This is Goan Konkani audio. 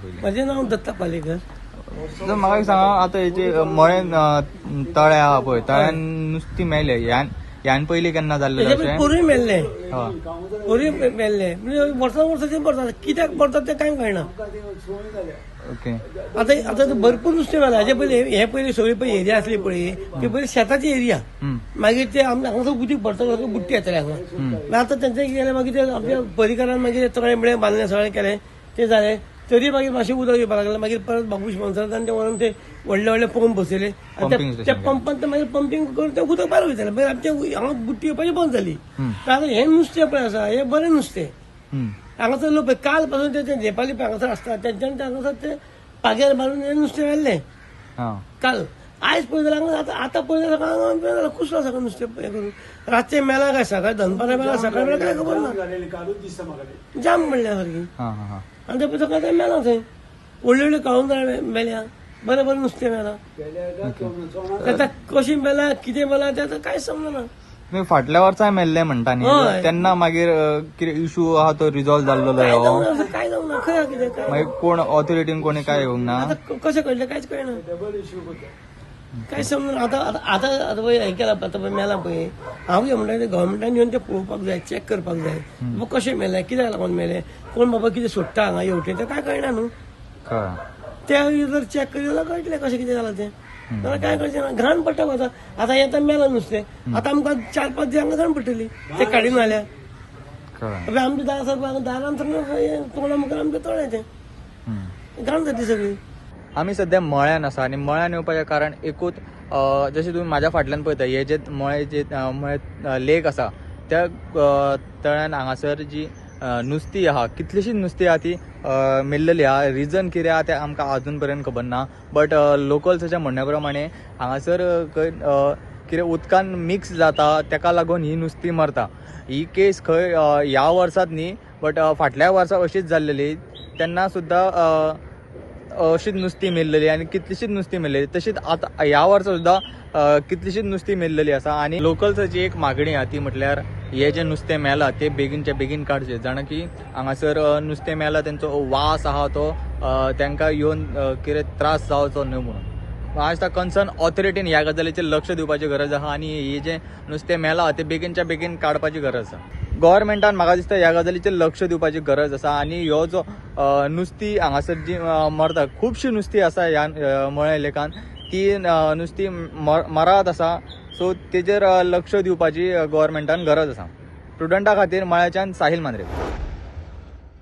पयलीं. म्हजें नांव दत्ता पालेकर. तर म्हाका एक सांगा, आतां हेजे मळे तळें आहा पळय, तळ्यान नुस्तीं मेले, ह्यान ह्यान पयलीं केन्ना जाल्लें तेजे अशें? पोरूय मेल्लें. हय. पोरूय मेल्लें म्हणजे वर्सां वर्साचें मरता, कित्याक मरतात तें कांय कळना. ओके. आतां आतां भरपूर नुस्तें मेलां. हाजे पयलीं हे पयलीं सगळी पळय एरिया आसली पळय, ती पयलीं शेताची एरिया. मागीर ते आमच्या हांगासर उदीक भरता, सारको बुट्टी येताले हांगा. मागीर आतां तेंचें कितें जालें, मागीर ते आमच्या परिकारान मागीर तळें बिळें बांदलें, सगळें केलें, तें जालें. तरी मागीर मातशें उदक येवपाक लागलें. मागीर परत बाबूश मनसरान ते व्हरून ते व्हडले व्हडले पंप बसयले आनी Pumping station त्या केलें. पंपान ते मागीर पंपींग करून तें उदक भायर वयतालें. मागीर आमचें हांगा बुट्टी येवपाची बंद जाली. आतां हें नुस्तें पळय आसा, हें बरें नुस्तें. हांगासर लोक पळय काल पासून ते नेपाली पळय हांगासर आसता, तेंच्यांनी ते हांगासर ते पाग्यार मारून हें नुस्तें व्हेल्लें काल. आयज पळय जाल्यार हांगा आतां आतां पळय जाल्यार हांगा कुसलां सगळें नुस्तें हें करून. रातचें मेलां काय सकाळी दनपारां मेलां, सकाळी मेलां काय खबर ना, जाम पडल्या सारकी. हां हां हां आनी ते पळय सकाळी ते मेलां थंय व्हडले व्हडले काळुंदरां मेल्या, बरें बरें नुस्तें मेलां. आतां कशें मेलां कितें मेलां तें आतां कांयच समजना. तुमी फाटल्या वर्साय मेल्ले म्हणटा न्ही? हय. तेन्ना मागीर कितें इशू आहा तो रिजॉल्व जाल्लो? कांय हो जावंक ना, काय जावंक ना, खंय कितें काय. मागीर कोण ऑथॉरिटीन कोणी काय येवंक ना? आतां कशें कळटलें, कांयच कळना, कांय समजना. आतां आतां आतां आतां पळय हें केलां, आतां पळय मेलां पळय. हांव कितें म्हणटा, तें गव्हर्मेंटान येवन तें पळोवपाक जाय, चॅक करपाक जाय बाबा कशें मेलें, कित्याक लागून मेलें, कोण बाबा कितें सोडटा हांगा हेवटेन, तें कांय कळना न्हू. कळ्ळें. तें जर चॅक करीत जाल्यार कळटलें कशें कितें जालां तें. नाजाल्यार कांय कळचें ना, घाण पडटा. आतां आतां हें आतां मेलां नुस्तें, आतां आमकां 4-5 दीस हांगा घाण पडटली तें काडिना जाल्यार. कळ्ळें. आमच्या दारा सारको दारान सगळें तोंडा मुखार आमचें तळें तें घाण जातली सगळी. आमी सद्या मळ्यान आसा आनी मळ्यान येवपाचें कारण एकूच, जशें तुमी म्हाज्या फाटल्यान पळयता, हे जे मळे जे मळे लेक आसा त्या तळ्यान हांगासर जी नुस्तीं आहा, कितलीशीच नुस्तीं आहा ती मेल्लेली आहा. रिजन कितें आहा तें आमकां आजून पर्यंत खबर ना, बट लोकल्साच्या म्हणण्या प्रमाणे हांगासर कितें उदकान मिक्स जाता, तेका लागून ही नुस्तीं मरता. ही केस खंय ह्या वर्सात न्ही, बट फाटल्या वर्सा अशीच जाल्लेली, तेन्ना सुद्दां अशीच नुस्तीं मेल्लेली आनी कितलीशीच नुस्तीं मेल्लेली. तशीच आतां ह्या वर्सा सुद्दां कितलीशीच नुस्तीं मेल्लेली आसा. आनी लोकल्साची एक मागणी आहा ती म्हटल्यार हे जे नुस्तें मेलां ते बेगीनच्या बेगीन काडचें, जाणा की हांगासर नुस्तें मेलां तेंचो वास आहा तो तांकां येवन कितें त्रास जावचो न्हू म्हणून. म्हाका दिसता कन्सर्न ऑथॉरिटीन ह्या गजालीचेर लक्ष दिवपाची गरज आहा आनी हे जे नुस्तें मेलां तें बेगीनच्या बेगीन काडपाची गरज आसा. गव्हर्मेंटान म्हाका दिसता ह्या गजालीचेर लक्ष दिवपाची गरज आसा. आनी ह्यो जो नुस्तीं हांगासर जी मरता, खुबशीं नुस्तीं आसा ह्या मळे लेकान, ती नुस्तीं मरात आसा. सो तेजेर लक्ष दिवपाची गव्हर्मेंटान गरज आसा. प्रुडंटा खातीर मळ्याच्यान साहील मांद्रेकर.